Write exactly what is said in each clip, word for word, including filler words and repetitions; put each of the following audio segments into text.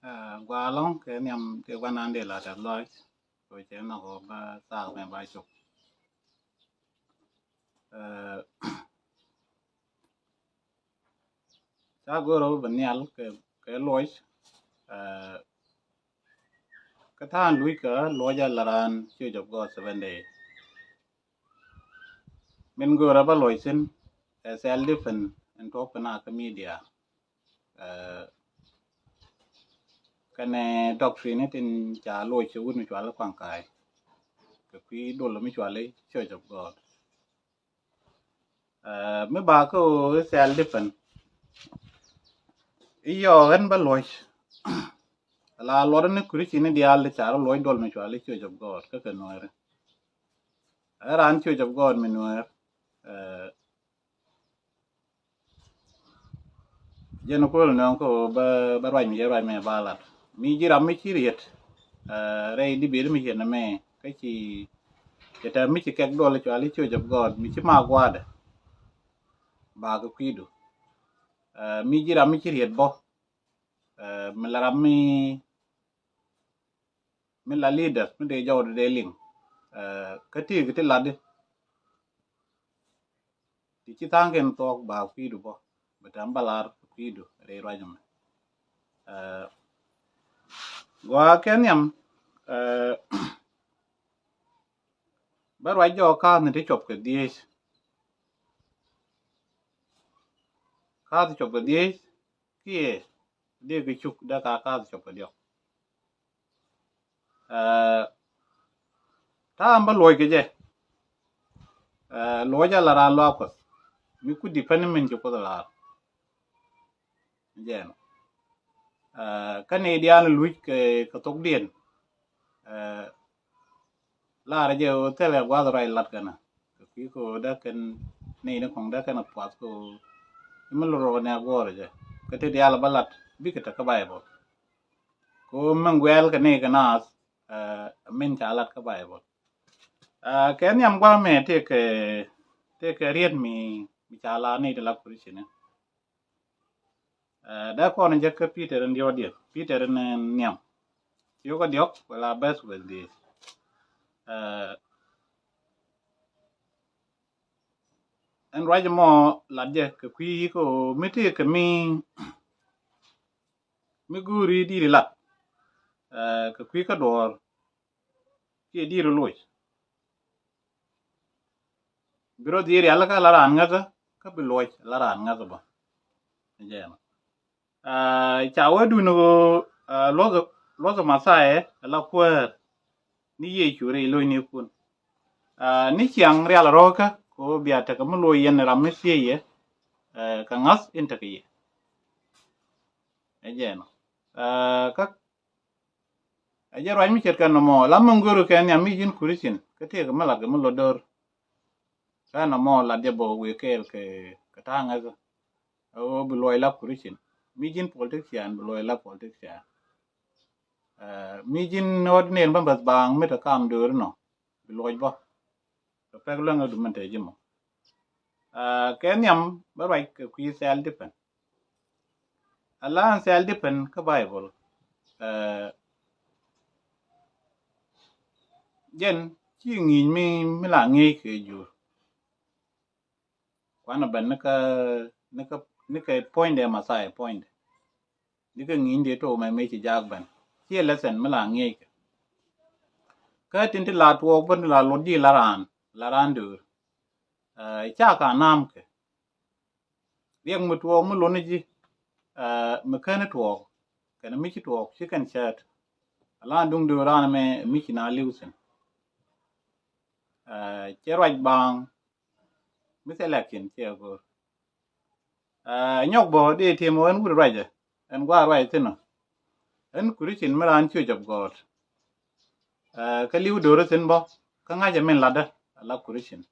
Ah, gua lɔŋ kɛ nhiam ti guanan di la tɛth lɔc. Kɛ cɛ nhɔk ɔ ba thaak mɛ ba cop. Eh, ca go̱r ɔ ba nhial kɛ, kɛ luɔc. Eh, kä tha̱a̱ŋ luc kɛ luɔc a la raan Church of God Seven Day. Min go̱o̱rä bä luɔc thi̱n ɛ thɛl di pɛn ɛn tuɔɔk pɛn a kä media. Eh, kɛnɛ doctrine tin ca luɔc cɛ wut mi cuali kuaŋ ka̱a̱c kɛ kui̱ dol mi cuali Church of God. Eh, mi ba kä ɣöö i̱ thɛl di pɛn i̱ yɔɔ ɣän bä luɔc. La luɔt ni Christian ni diaal di ca rɔ luɔc dol mi cuali Church of God kä kɛ nuɛɛri. Ɛ raan Church of God mi nuɛɛr. Eh, jɛn kuäl nɔŋ kä ɣöö bä, bä ruac mi jɛ ruac mɛ ba lat mi ji̱ ram mi ci riet. Eh, rɛy di beri mi ciɛ nɛ mɛ kä ci cɛ tɛ mi ci kɛk duɔl cuali Church of God mi ci ma gua̱a̱dɛ. Ba kɛ kui̱du. Eh, mi ji̱ ram mi ci riet bä. Eh, mi la ram mi, mi la leaders mi dee jɔwdɛ dee liŋ. Eh, kä ti kɛ ti latdi ti ci tha̱a̱ŋ kɛn thuɔɔk ba kui̱du bä. Bɛ tɛm bä lar kui̱du rɛy ruac mɛ. Eh, gua kɛ nhiam, eh, bä ruac jɔɔk ka̱a̱th ni ti cuɔp kɛ dhieec. Ka̱a̱th cuɔp kɛ dhieec kiɛ dee kɛ cuk dee ka ka̱a̱th cuɔp kɛ diɔk. Eh, ta̱a̱ bä luɔc kɛ jɛ. Eh, luɔc a la raan luaak Kuɔth mi ku depend min ci Kuoth laar. Jɛn. Eh, kä ni diaal luc kɛ, kɛ thokdiɛn. Eh, laarä jɛ ɣöö thilɛ gua̱a̱th ruac lat kɛnɛ kɛ kui̱ kɛ ɣöö dee kɛn ni ni kɔŋ dee kɛn a puath kɛ ɣöö mi lot rɔ ni a guɔ̱ɔ̱rä jɛ kä ti diaal bä lat bikɛ te kä Baibol. Kɛ ɣöö min guɛɛl kɛ ni kɛ naath, eh, min ca lat kä Baibol. Eh, kɛ nhiam gua̱a̱mɛ tëëkɛ, tëëkɛ riet mi, mi ca la ni ti la Christian ni. Eh, dee kɔn jɛ kä Peter in diɔt diɛn, Peter in nhiam. Ciökä diɔk wala bɛth weth dhiec. Eh, ɛn ruac mɔ lat jɛ kɛ kui̱ kɛ ɣöö mi tëëkɛ mi, mi guuri di̱i̱ri lat. Eh, kɛ kui̱ kä duɔɔr kiɛ di̱i̱ri loc. Bi rɔ dhiee rial kä la raan ŋäthä kä bi luɔc la raan ŋäthä bä. Jɛn. Ah, ca wee dun ɣöö, ah, luɔth, luɔth Mathayɛ la kuäär ni Yecu rɛy lo̱cnikun. Ah, ni ciaŋ rial rɔ̱kä kɛ ɣöö bia tekɛ mi luɔc yɛn ram mi thiec yɛ, eh, kɛ ŋa̱th in tekɛ yɛ. Ɛ jɛn. Ah, kä Ɛ jɛ ruac mi ce̱tkɛ nɔmɔ la mi ŋöru kɛ nhiam mi ji̱n Christian kä tëëkɛ mi lat kɛ mi lot dör. Kä nɔmɔ lat jɛ bä wëë kɛɛl kɛ, kɛ ta̱a̱ ŋäthä. Ɛ ɣöö bi luɔc la Christian mi ji̱n politician, bi luɔc la politician. Eh, mi ji̱n ordinary members baaŋ mi te kam dööri nɔ bi luɔc bä. Kɛ pɛk luäŋ ɛ dumen te ji̱ mɔ. Ah, kɛ nhiam bä ruac kɛ kui̱ thɛl dipɛn. Ala ɛn thɛl dipɛn kä Baibol. Eh, jɛn ci ŋi̱i̱c mi, mi la ŋi̱i̱c kɛ jur. Kuanɛ ben ni kä, ni kä, ni kä puɔ̱nydɛ Mathayɛ puɔ̱nydɛ. Ni kä ŋi̱i̱c dee tok mɛ mëë ci jaak ben. Ciɛ lesson mi la ŋi̱eec kɛ. Kä tin ti la tuɔɔk ben ti la luɔt ji̱ la raan, la raan döör. Eh, ca ka naam kɛ. Riɛk mi tuɔɔk mi luɔt ni ji̱, eh, mi ken tuɔɔk. Kɛn mi ci tuɔɔk ci kɛn cäät. Ala duŋ döör raan mɛ mi ci na li̱w thi̱n. Eh, cɛ ruac baaŋ. Mi thilɛ lakin cɛ go̱o̱r. Ah, nyɔk bä dee tim ɣän wut ruacɛ ɛn gua̱a̱r ruac thi̱n ɔ. Ɛn Christian mi raan Church of God. Ah, kä li̱w do̱ri thi̱n bä kä ŋa̱cɛ min latdä la Christian.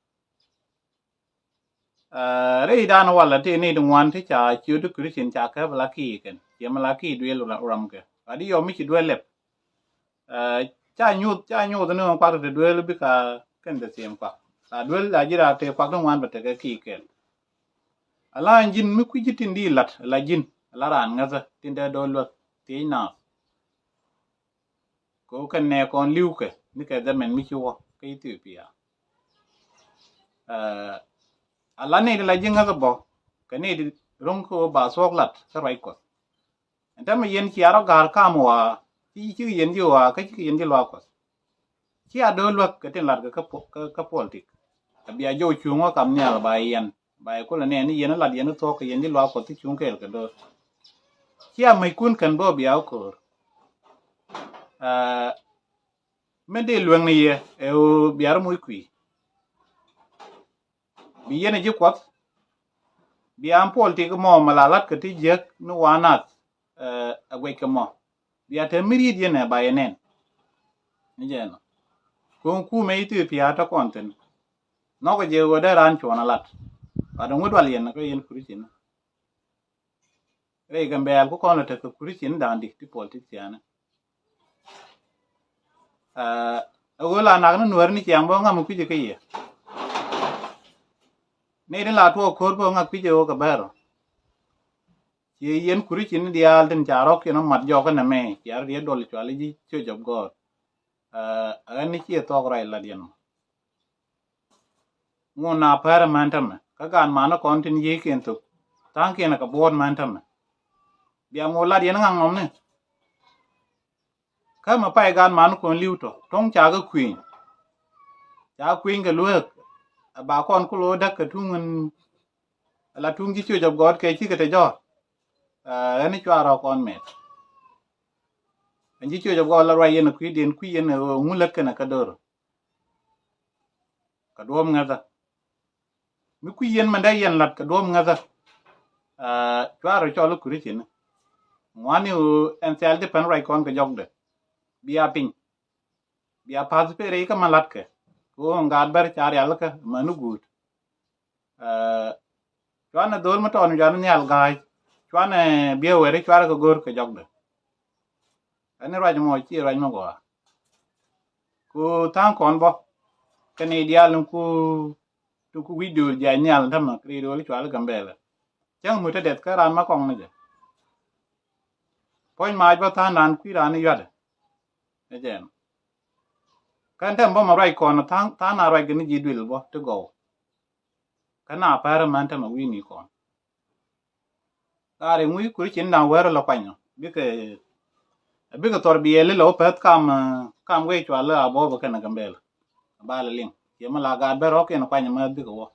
Ah, rɛy dan walɛ ti ni ti ŋuan ti ca ciöt ti Christian ca kɛp la ki̱i̱ kɛn ciɛ mi la ki̱i̱ duël ram kɛ. Adi yɔ mi ci duël lɛp. Eh, ca nyuth, ca nyuth ni ɣän kuak ti duel bika kɛn te thiem kuak. La duel la ji̱ ra te kuak ti ŋuan bɛ tekɛ ki̱i̱ kɛl. Ala ji̱n mi kui̱ ji̱ tin di lat, la ji̱n, la raan ŋäthä, tin te dɔl luäk, thiec naath. Kɛ ɣöö kɛn nɛ kɔn li̱w kɛ ni kɛ dhɛmɛn mi ci wä kä Ethiopia. Ɛ, a la nɛy ti la ji̱ ŋäth bä kɛ nɛy ti ro̱ŋ kä ɣöö ba thuɔ̱k lat kä ruac Kuɔth. Ɛn täämɛ yɛn cia rɔ ga̱a̱r kam ɣɔaa, ci, cikɛ yɛn ji̱ ɣɔaa kä cikɛ yɛn ji̱ luaak Kuɔth. Cia do̱r luäk kɛ tin latkɛ kä po-, kä, kä politik. A bia jɔw cuŋ wä kam nhial ba yɛn, ba yɛ kulɛ nɛn ni yɛn lat yɛn thuɔ̱k kɛ yɛn ji̱ luaak Kuɔth ti cuŋ kɛɛl kɛ do̱r. Cia mäckun kɛn bä bia wä ko̱o̱r. Ɛ, min dee lueŋni yɛ ɛ ɣöö bia rɔ moc kui̱. Bi yɛn ɛ ji̱ Kuɔth, bia an politik mɔ mɛ la la̱t kɛ ti jiäk ni wa nath, ɛ, ɛ guɛc kɛ mɔ. Bia te mi ri̱i̱t yɛn ɛ ba yɛ nɛn. Ni jɛ ɛnɔ. Ko̱n kumɛ Ethiopia tɔ kɔn thi̱n. Nhɔkɛ jɛ ɣöö dee raan cuɔ̱n a lat. Bat ŋut dual yɛn kä yɛn Christian. Rɛy Gambɛl ku kɔn lɛ tekɛ Christian da̱a̱n di ti politician. Ɛ, ɛ ɣöö la nak ni Nuäär ni ciaŋ bä ŋa mi kui̱cɛ kä yɛ. Ni di la tuɔɔk ko̱r bä ŋa kui̱cɛ ɣöö kɛ bɛr ɔ. Ci yɛn Christian diaal tin ca rɔ̱k yɛn ɔ mat jɔk kä nɛmɛ, cia rɔ diɛ duɔl cuali ji̱ Church of God. Ɛ, ɣän ni ciɛ thɔɔk ruac lat yɛn ɔ. Ŋun na pɛr mɛn tämɛ kä gaan man kɔn tin yiëëkiɛn thok. Tha̱a̱ŋkiɛn kɛ buɔ̱ɔ̱t mɛn tämɛ. Bia ŋu lat yɛn ŋaŋ nɔmni. Kä mɛ pay gaan man kɔn li̱w tɔ to̱ŋ ca kɛ kui̱ny. Ca kui̱ny kɛ lueek. Ɛ ba kɔn ku lo̱o̱ däk kɛ tuŋ in. Ala tuŋ ji̱ Church of God kɛ cikɛ te jɔɔr. Ɛ, ɣän i̱ cuarɛ kɔn mɛt. Ɛn ji̱ Church of God la ruac yɛn kui̱diɛn kui̱ yɛn ɛ ɣöö ŋu lät kɛnɛ kä do̱r. Kɛ duɔ̱ɔ̱p ŋäthä. Mi kui̱ yɛn mɛn dee yɛn la̱t kɛ duɔ̱ɔ̱p ŋäthä. Ɛ, cuarɛ cɔl i̱ Christian. Ŋuani ɣöö ɛn thil di pɛn ruac kɔn kɛ jɔkdɛ. Bia piny. Bia path pee rɛy kä ma la̱tkɛ. Kɛ ɣöö ŋa̱a̱t bɛr ca rialikä mäni guut. Ɛ, cuanɛ dhol mi tɔɔn cuanɛ nhial ga̱a̱c. Cuanɛ biɛ weri cuarɛ kɛ go̱r kɛ jɔkdɛ. Ɛn ruac mɔ ci ruac mɔ gɔaa. Ku tha̱a̱ŋ kɔn bä kɛn i̱ diaal ni ku, ti ku wi̱c do̱r jiac nhial ni tämɛ kɛ ri do̱r cual i̱ Gambɛlɛ. Cäŋ mut te deth kä raan ma kɔŋ ni jɛ. Puɔ̱ny maac bä tha̱a̱ŋ raan kui̱ raan i̱ yuatdɛ. Ɛ jɛn. Kɛn tɛm bä ma ruac kɔn tha̱a̱ŋ, tha̱a̱ŋ na ruac kɛ ni ji̱ duël bä ti gɔw. Kä na pɛr mɛn tämɛ wi̱i̱ ni kɔn. Lar iŋu i̱ kuri cin da̱ŋ wɛr lɔ kuany ɔ bikɛ, bikɛ thɔr biɛli lɔ päth kam, kam wee cual lɔ abɔɔbä kɛnɛ Gambɛl. Ba lɛ liŋ ciɛ mi la gaat bɛ rɔk in kuany mɛ bikɛ wä.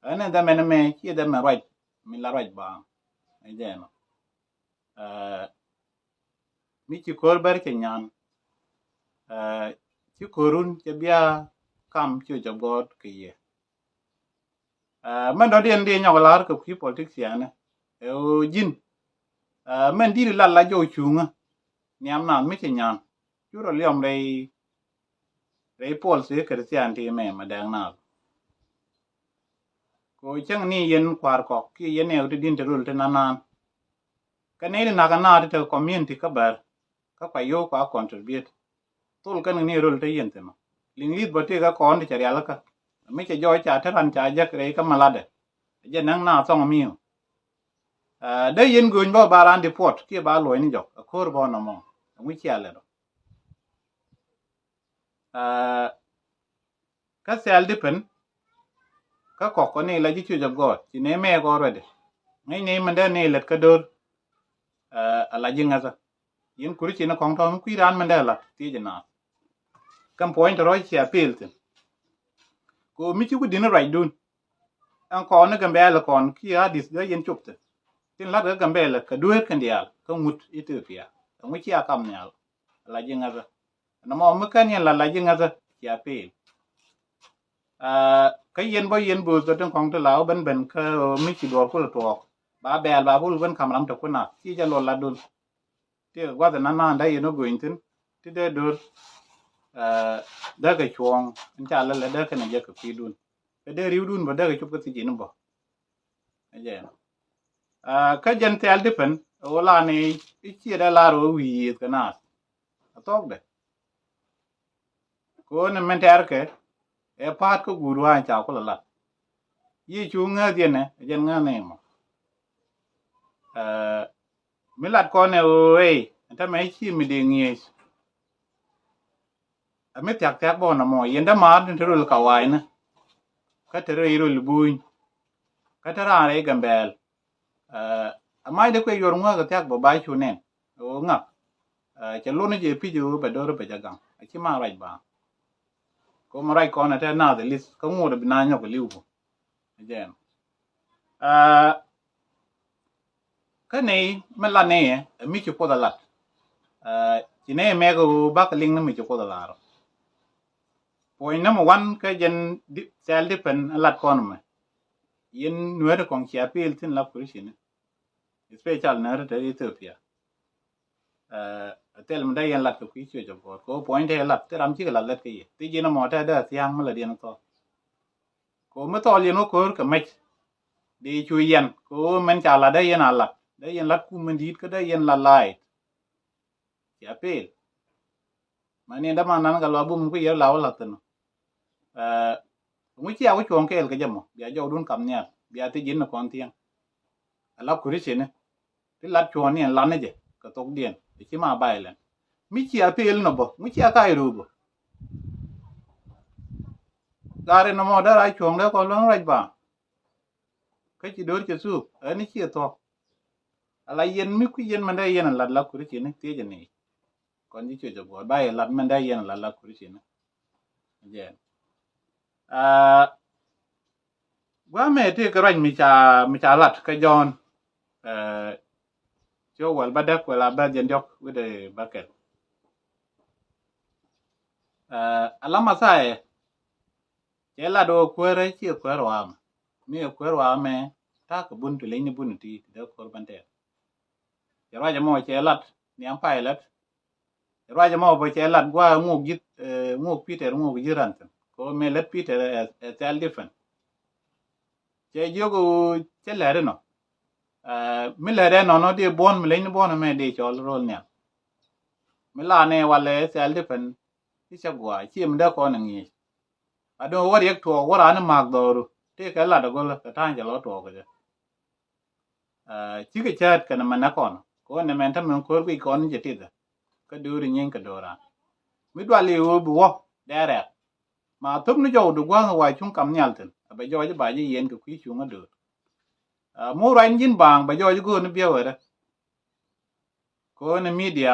Ɛn in dhɛmɛn mɛ ciɛ dhɛmɛn ruac mi la ruac ba. Ɛ jɛn ɔ. Ɛ, mi ci ko̱r bɛr cɛ nyan. Ɛ, ci ko̱run cɛ bia kam ci cɛ gɔɔt kɛ yɛ. Ɛ, mɛn dɔ̱diɛn di nyɔk la̱r kɛ kui̱ politician ɛ ɣöö ji̱n. Ɛ, mɛn di̱t lat la jɔw cuŋä nhiam naath mi ci nyan. Cu rɔ liɔm rɛy, rɛy puɔl thii Christian ti mɛ mɛ dɛŋ naath. Kɛ ɣöö cäŋ ni yɛn kua̱r kɔk kiɛ yɛn ɛ ɣöö ti di̱n te röl ti nanaan. Kɛ nɛy ti nakä naath ti tekɛ community kä bɛr. Kä kua yio̱w kua contribute. Thol kɛn ni röl te yɛn thi̱n ɔ. Liŋ li̱th bä tëë kä kɔn ti cɛ rialikä. Mi cɛ jɔɔc ca te ran ca jäk rɛy kä malatdɛ. Jɛ näŋ na thɔŋ mi̱i̱w. Ɛ, dee yɛn gööny bä ba ran deport kiɛ ba luɔ̱c ni jɔk. Ɛ ko̱r bä nɔmɔ. Ɛ ŋui̱ cia lɛt ɔ. Ɛ, kä thil di pen. Kä kɔk kɔ ni la ji̱ cuc ɔ gɔɔt ci ni mɛɛk already. Ŋäc ni mɛn dee ni lät kä do̱r. Ɛ, a la ji̱ ŋäthä. Yɛn kuri ci ni kɔŋ tɔ̱ mi kui̱ raan mɛn dee lat thiec naath. Kɛn puɔ̱ny tɔ̱ rɔ̱c ci appeal thi̱n. Kɛ ɣöö mi ci ku di̱n ruacdun. Ɛn kɔn ni Gambɛl kɔn kiɛ adith dee yɛn cop thi̱n. Tin lat kɛ Gambɛl kɛ dueer kɛn diaal kä ŋut Ethiopia. Kɛ ŋut ci a kam nhial. A la ji̱ ŋäthä. Nɔmɔ mi kän yɛn la la ji̱ ŋäthä cia pil. Ɛ, kä yɛn bä yɛn bööth bä tin kɔŋ ti la wä ben ben kä mi ci duɔɔr kulɛ tuɔɔk. Ba bɛɛl ba bul ben kam ram te kun nath ci jɛ luɔl latdun. Ti kɛ guath ɛn ananda yɛn wä göny thi̱n ti dee do̱r. Ɛ, dee kɛ cuɔ̱ɔ̱ŋ in ca lɛ lɛ dee kɛn ɛ jɛ kɛ pi̱i̱dun. Kɛ dee ri̱wdun bä dee kɛ cop kä thi̱c in bä. Ɛ jɛn. Ɛ, kä jɛn thil di pen ɛ wä la ni i̱ ciɛ dee lar wä wi̱i̱ yiëth kɛ naath. A thɔɔkdɛ. Kɛ ɣöö ni min tɛ̈rkɛ ɛ pa̱a̱t kä guut wa̱a̱ ca kulɛ lat. Yiëë cu ŋääth yɛn ɛ jɛn ŋääth ni mɔ. Ɛ, mi lat kɔn ɛ ɣöö ëë ɛn tämɛ ci mi dee ŋi̱eec. Ɛ mi thiak thiak bä nɔmɔ, yɛn dämaar tin te rol kawainä, kä te rɛy rol buny, kä te raan rɛy Gambɛl. Ɛ, ɛ mac dee kuɛ yuɔr ŋuäk kɛ thiak bä ba cu nɛn. Ɣöö ŋak, ɛ, cɛ lon jɛ pi̱c ɣöö bɛ do̱r bɛ jɛ gaŋ. Ɛ ci man ruac baaŋ. Kɛ ɣöö man ruac kɔn ɛ te naath ɛ li̱th, kä ŋot ɛ bi na nyɔk ɛ li̱w bä. Ɛ jɛn. Ɛ, kä nɛy mi lat nɛy ɛ mi ci Kuoth ɛ lat. Ɛ, ci nɛy mɛk ɣöö bak liŋ ni mi ci Kuoth ɛ lar ɔ. Puɔ̱ny nɔmɔ wan kä jɛn di-, thɛl di pɛn ɛ lat kɔn mɛ. Yɛn nuääri kɔŋ cia pil thin la Kurithiani. Especial nuääri te Ethiopia. Ɛ, thil mi dee yɛn lat kɛ kui̱ cuɛ jɛ gɔɔr. Kɛ ɣöö puɔ̱ny te lat, ti ram cikɛ lat lät kɛ yɛ. Ti ji̱n ɛmɔ te dee thia̱a̱ŋ mi la diɛn thɔɔk. Kɛ ɣöö mi thɔɔl yɛn wä ko̱r kɛ mec. Dee cu yɛn, kɛ ɣöö mɛn ca lat dee yɛn a lat. Dee yɛn lat kum mi di̱i̱t kä dee yɛn lat la̱a̱c. Cia pil. Mani däman nan kɛ luaak bum ku yɛ la wä la̱th thi̱n. Ɛ, ŋu cia wä cuɔ̱ɔ̱ŋ kɛɛl kɛ jɛ mɔ, bia jɔwdun kam nhial, bia thiec ji̱n ni kɔn thiäŋ. Ala Kurithiani, ti lat cuɔ̱ɔ̱ŋ ni ɛn lat ni jɛ, kɛ thokdiɛn, ɛ ci ma violent. Mi cia pil nɔ bä, ŋu cia kac röö bä. Gari nɔmɔ dee ra cuɔ̱ɔ̱ŋ dee kɔn luäŋ ruac ba. Kä ci do̱r cɛ thuuk, ɛ ni ciɛ thuɔ̱k. Ala yɛn mi kui̱ yɛn mɛn dee yɛn lat la Kurithiani, thiecɛ ni. Kɔn ji̱ cuec ɛ guɔ̱ɔ̱r ba yɛ lat mɛn dee yɛn lat la Kurithiani. Jɛn. Aa, gua̱a̱mɛ ti kɛ ruac mi ca, mi ca lat kä Jɔ̱ɔ̱n. Ɛ, ci wä wäl bädäk wäl a bäth jɛn diɔ̱k wi̱cdɛ bäkɛl. Ɛ, ala Mɛthia cɛ lat ɣöö kuäärä ciɛ kuäär waamɛ. Mi ɛ kuäär waamɛ ta̱a̱ kɛ bun ti leny ni bun ti ti dee ko̱r bän tɛɛr. Cɛ ruac ɛmɔ cɛ lat nhiam Pilate. Cɛ ruac ɛmɔ bä cɛ lat gua̱a̱ ŋuɔk ji̱th, ɛ, ŋuɔk Peter, ŋuɔk ji̱th ran thi̱n. Kɛ ɣöö mëë lät Peter ɛ, ɛ thil different. Cɛ jiök ɣöö cä lɛt inɔ. Ɛ, mi lɛt ɛnɔnɔ dee buɔ̱n mi leny ni buɔ̱n ɛmɛ dee cɔl ro̱l nhial. Mi la nɛ walɛ thil different. I̱ cä gua̱a̱ ciɛ mi dee kɔn ɛ ŋi̱i̱c. Adɔ̱ŋ wä riɛk tuɔɔk wä raan i̱ ma̱a̱k dhɔru tëëkɛ lat agolä kɛ ta̱a̱ŋ cɛ lɔ tuɔɔk kɛ jɛ. Aa, cikɛ cäät kɛnɛ mɛn ɛ kɔn kɛ ɣöö nɛmɛn te mɛn ko̱r guic kɔn ni jɛ tithɛ. Kä do̱ri nyieeny kɛ do̱ran mi dual i̱ ɣöö bi wä dee rɛk. Ma thop ni jɔwdu gua̱a̱ŋ wa cuŋ kam nhial thi̱n a bɛ jɔɔc i̱ ba ji̱ yiɛn kɛ kui̱ cuŋ ɛ do̱r. Aa, mu ruac ni ji̱n baaŋ bɛ jɔɔc i̱ go̱o̱r ni biɛw ɛ rɛ. Kɛ ɣöö ni media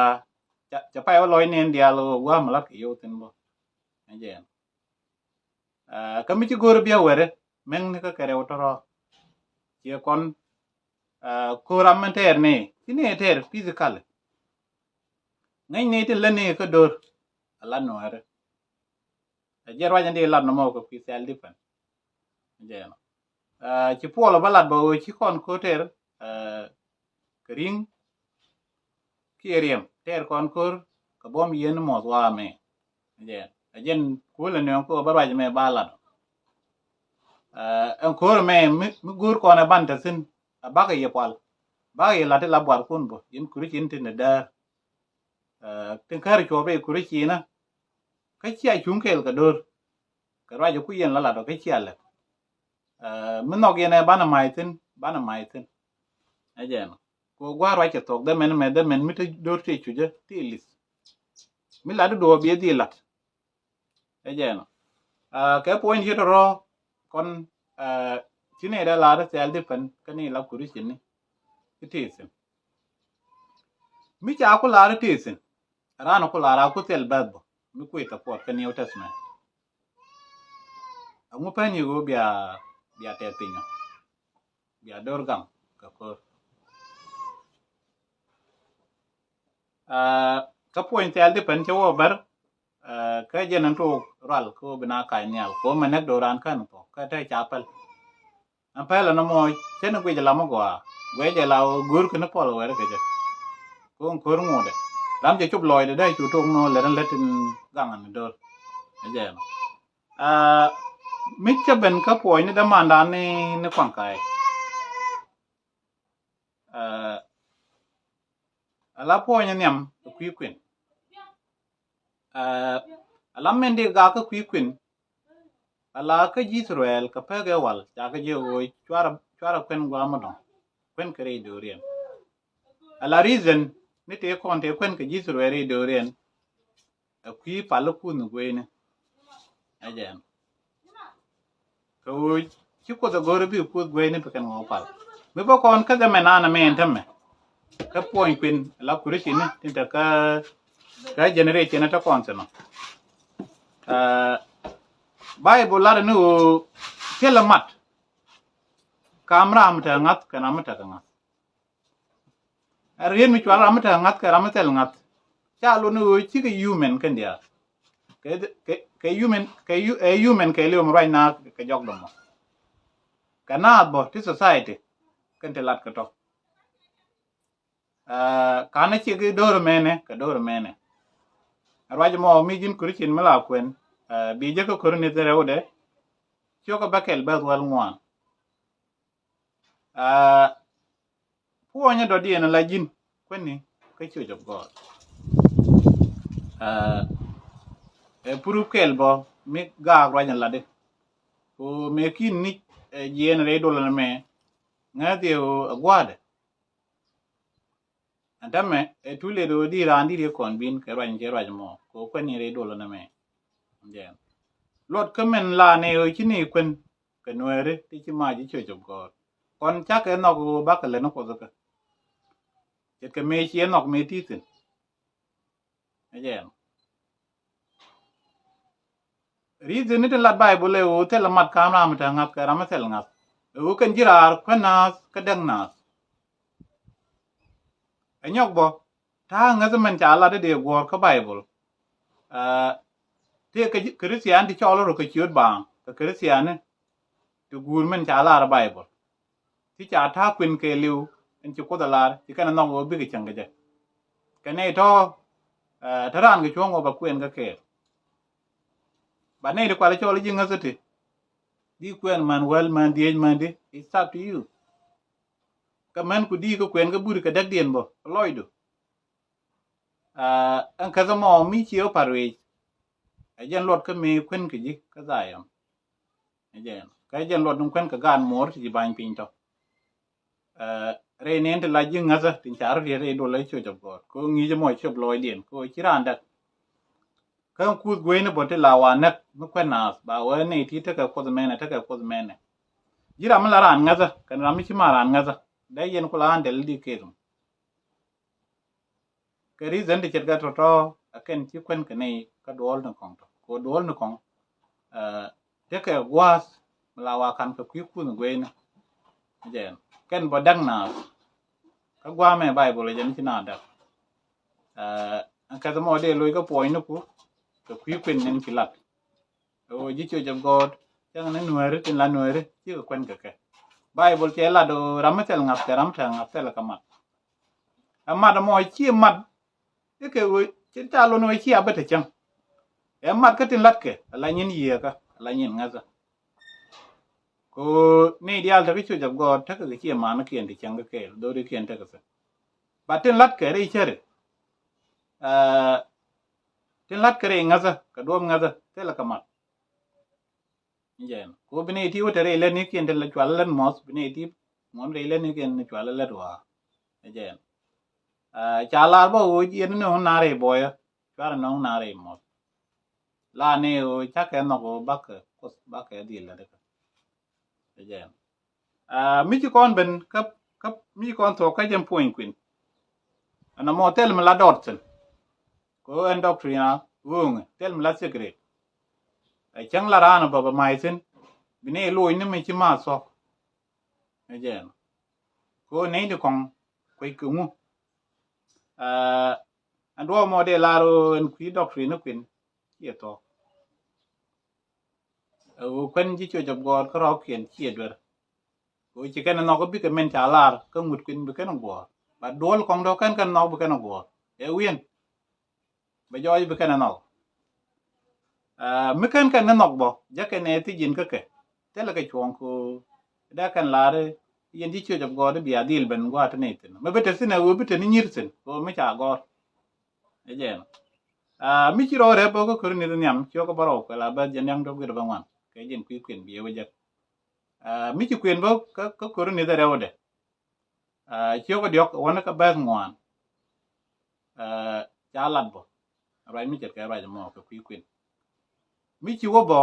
ca, ca pay wä lɔc ni ɛn diaal ɣöö gua̱a̱m lat kɛ yio̱w thi̱n bä. Ɛ jɛn. Aa, kä mi ci go̱o̱r biɛw ɛ rɛ mɛŋni kä kɛ rɛw tɔrɔ. Ciɛ kɔn, aa, ko̱r ram mɛn tɛɛr ni ci ni tɛɛr physically. Ŋäcni tin lät ni kä do̱r a lat nuäärä. Ɛ jɛ ruac in di lat nɔmɔ kɛ kui̱ thil different. Jɛ nɔ. Aa, ci Puɔl bä lat bä ɣöö ci kɔn ko̱r tɛɛr, aa, kɛ ri̱ŋ kiɛ riɛm tɛɛr kɔn ko̱r kɛ buɔ̱m yieen muɔth waamɛ. Jɛ, ɛ jɛn kulɛ nööŋ kɛ ɣöö bä ruac mɛ ba lat. Aa, ɛn ko̱r mɛ mi, mi go̱o̱r kɔn ɛ ban te thi̱n a bakɛ yɛ pual. Bakɛ yɛ lat ti la buarkun bä yɛn Kurithian tin däär. Aa, tin kär cuɔp i̱ Kurithian kä kä cia cuŋ kɛɛl kɛ do̱r. Kɛ ruac ku yɛn la lat ɔ kä cia lɛt. Aa, mi nhɔk yɛn ɛ banɛ ma̱a̱c thi̱n, banɛ ma̱a̱c thi̱n. Ɛ jɛn. Kɛ ɣöö gua̱a̱r ruac cɛ thuɔ̱k dhɛ mɛn mɛ dhɛ mɛn mi te do̱r tëë cucä tëë li̱th. Mi lat i̱ duɔɔk biɛ dhil lat. Ɛ jɛn ɔ. Aa, kɛ puɔ̱ny yet rɔ kɔn, aa, ci ni dee lar i̱ thil different kä ni la Kurithiani i̱ tëë thi̱n. Mi ca ku lar i̱ tëë thi̱n. Raan ku lar a ku thil bɛth bä mi kui̱ tɛ puɔt kä New Testament. Aŋu pɛn yi ɣöö bia, bia tɛth piny ɔ. Bia do̱r gaŋ kɛ ko̱r. Aa, kä puɔ̱ny thil di pɛn cɛ wä bär, aa, kä jɛn in tuuk rual kä wä bi na kac nhial kɛ wä mɛ näk do̱ran kän thuɔ̱k kä te ca päl. Ɛn päl ɛn mɔ cɛn guic lam mi gɔaa guic jɛ la wä go̱o̱r kɛn pɔl wɛr kɛ jɛ. Kɛ wä ko̱r ŋuudɛ ram cɛ cop lɔɔcdɛ dee cu tuuk ni wä lɛr in lät in gaŋ in do̱r. Ɛ jɛ ɛn. Aa, mi cä ben kä puɔ̱ny ni dämandan ni, ni kuaŋ ka̱a̱c. Aa, ala puɔ̱ny nhiam kä kui̱ kuën. Aa, ala min di gak kä kui̱ kuën. Ala kä ji̱ Ithɛrɛl kɛ pek ɛ wal ca kä ji̱ ɣöö cuarɛ, cuarɛ kuën gua̱a̱m mi dɔ̱ŋ. Kuën kɛ rɛy do̱riɛn. Ala reason ni tëë kɔn tëë kuën kɛ ji̱ Ithɛrɛl rɛy do̱riɛn. ɛ kui̱ pal i̱ kuuth ni gueyni. Ɛ jɛn kɛ ɣöö ci Kuoth ɛ go̱o̱r i̱ bi kuuth gueyni bi kɛn ɣɔw pal. Mi bä kɔn kä dhɛmɛ naan ɛmɛ ɛn tämɛ kä puɔ̱ny kuën la Kurithiani tin te kä kä generation ɛ te kɔn thi̱n ɔ. Bible lar ni ɣöö thilɛ mat kam ram mi tekɛ ŋa̱th kɛn ram mi tekɛ ŋa̱th. Ɛ riet mi cual ram mi tekɛ ŋa̱th kɛ ram mi thil ŋa̱th. Ca lot ni ɣöö cikɛ human kɛn diaal. Kɛ kɛ kɛ human kɛ hu- ɛ human kɛ liw mi ruac naath kɛ jɔk dɔmɔ. Kɛ naath bɔ ti society kɛn ti lat kɛ tɔ. Ɛ kanɛ cik do̱r mɛnɛ kɛ do̱r mɛnɛ. Ɛ ruac mɔ mi ji̱n Kurithian mi la kuɛn, ɛ bi jɛ kä Korinth rɛwdɛ. Ciökä bä kɛl bäth wäl ŋuan. Ɛ puɔ̱nyä dɔ̱diɛn la ji̱n kuäni kä Church of God. Ɛ ɛ purup kɛl bä mi gaak ruac in latdi. Ko mëë ki̱n ni ɛ jiɛɛn rɛy dolä ni mɛ ŋäth yɛ ɣöö ɛ gua̱a̱dɛ. Ɛn tämɛ ɛ too late ɣöö di raan di riek kɔn bin kɛ ruac in cɛ ruac mɔ ko kuäni rɛy dolä ni mɛ. Jɛn luɔt kä min la ni ɣöö ci ni kuän kɛ nuääri ti ci mac ji̱ Church of God. Kɔn cakɛ nhɔk ɣöö bakɛ lät ni Kuoth kä ce̱tkɛ mëë ciɛ nhɔk mëë ti thi̱n. Ɛ jɛn reason ni tin lat Bible ɛ ɣöö thilɛ mat kam ram mi te ŋa̱th kɛ ram mi thil ŋa̱th. Ɛ ɣöö kɛn ji̱ raar kuän naath kä däk naath. Ɛ nyɔk bä ta̱a̱ ŋäth mɛn ca lat dee guɔ̱ɔ̱r kä Bible. Ɛ tëë kɛ Krithian ti cɔl rɔ kɛ ciöt baaŋ kɛ Krithiani ti guur mɛn ca lar Bible. Ti ca ta̱a̱ kuën kɛ liw in ci Kuoth ɛ lar ci kɛn ɛ nhɔk ɣöö bikɛ cäŋ kɛ jɛ. Kɛ nɛy tɔ̱ ɛ te raan kɛ cuɔ̱ŋ ɣöö ba kuën kä kɛɛl. Ba nɛy ti kualɛ cɔl ji̱ ŋäth ti di kuɛn män wäl män dhieec män di, it's up to you. Kä män ku di kä kuɛn kä buri kɛ däkdiɛn bä lɔcdu. Ɛn käth ɛmɔ mi cie wä pa̱r wec. Ɛ jɛn luɔt kä mëë kuän kɛ ji̱ kä Dhayɔn. Ɛ jɛn kä jɛn luɔt ni kuän kɛ gaat muɔɔr ti ji̱ ba̱ny piny tɔ. Rɛy nɛn ti la ji̱ ŋäthä tin ca rɔ riet rɛy dolä Church of God ko ŋi̱i̱c ɛmɔ cop lɔɔcdiɛn ko ci raan däk. Kä kuuth gueyni bä ti la wa näk mi kuän naath ba wee nɛy ti tekɛ Kuoth mɛnɛ tekɛ Kuoth mɛnɛ. Ji̱ ram mi la raan ŋäthä kɛn ram mi ci ma raan ŋäthä dee yɛn ku la raan dɛl di keth. Kɛ reason ti ce̱tkɛ tɔ̱tɔ̱ ɛ kɛn ci kuɛn kɛ nɛy kä duɔl ni kɔŋ tɔ ko duɔl ni kɔŋ. Tekɛ gua̱a̱th mi la wa kan kɛ kui̱ kuuth gueyni. Jɛn kɛn bä däk naath kä gua̱a̱mɛ Bible jɛn ci na däk. Ɛn kɛth mɔ dee loc kä puɔ̱nyni ku kɛ kui̱ kuën nin ci lat. Ɣöö ji̱ Church of God cäŋ ni nuääri tin la nuääri cikɛ kuɛn kɛ kɛ. Bible cɛ lat ɣöö ram mi thil ŋa̱th kɛ ram mi te ŋa̱th thilɛ kɛ mat. Ɛ mat ɛmɔ ci mat ikɛ ɣöö ci ca lon ɣöö ci a bä te cäŋ. Ɛ mat kä tin latkɛ ala nyin yieekä ala nyin ŋäthä. Ko ni diaal tekɛ Church of God tekɛ kɛ ci man kiɛn ti cäŋ kɛ kɛɛl dhori kiɛn tekɛ thil. Ba tin latkɛ rɛy cäri. Tin latkɛ rɛy ŋäthä kɛ duɔ̱p ŋäthä thilɛ kɛ mat. Jɛn ko bi ni ti wä te rɛy lät ni kiɛn ti la cual lät mɔth bi ni ti ŋuɔn rɛy lät ni kiɛn ni cual lät waa. Jɛn ca lar bä ɣöö jiɛn ni ŋun na rɛy bɔyä cuarɛ nɔŋ na rɛy mɔth. La ni ɣöö cakɛ nhɔk ɣöö bakɛ Kuoth bakɛ dhil lät kä. Jɛn mi ci kɔn ben kä kä mi ci kɔn thuɔk kä jɛn puɔ̱ny kuën. Ɛn ɛmɔ thil mi la dɔɔt thi̱n. Kɛ ɣöö ɛn doctrine a ɣööŋɛ thil mi la secret. Ɛ cäŋ la raan ɛ bä bä mac thi̱n bi ni loc ni mi ci ma thuɔk. Ɛ jɛn kɛ ɣöö nɛy ti kɔŋ kuec kɛ ŋu. Ɛn duɔ̱ɔ̱p mɔ dee lar ɣöö ɛn kui̱ doctrine ni kuën ciɛ thuɔk. Ɛ ɣöö kuɛn ji̱ Church of God kä rɔɔkiɛn ciɛ duer. Ɣöö ci kɛn ɛ nhɔk bikɛ min ca lar kä ŋut kuën bi kɛn ɛ guɔ̱ɔ̱r. Ba duɔl kɔŋ dɔ̱k kɛn kɛn nhɔk bi kɛn ɛ guɔ̱ɔ̱r ɛ wi̱en. Bɛ jɔɔc bi kɛn ɛ nhɔk. Mi kɛn kɛn ni nhɔk bɔ jɛ kɛn ɛ thi̱c in kä kɛ thilɛ kɛ cuɔ̱ɔ̱ŋ ko. Dee kɛn lar yɛn ji̱ Church of God bia dhil ben gua̱a̱t ni thi̱n mi bi te thi̱n ɛ ɣöö bi te ni nyi̱r thi̱n ko mi ca gɔ̱r. Ɛ jɛn mi ci rɔɔdɛ bä kä Korinth nhiam ciök bä rɔw kɛ la bä jɛn yaŋ dɔ̱k wi̱r bä ŋuan kɛ jɛn kui̱ kuën bi ɛ wä jek. Mi ci kuën bä kä Korinth rɛwdɛ ciök diɔ̱k wän kä bɛth ŋuan. Ca lat bä Ruac mi ce̱tkɛ ruac ɛmɔ kɛ kui̱ kui̱n. Mi ci wä bä,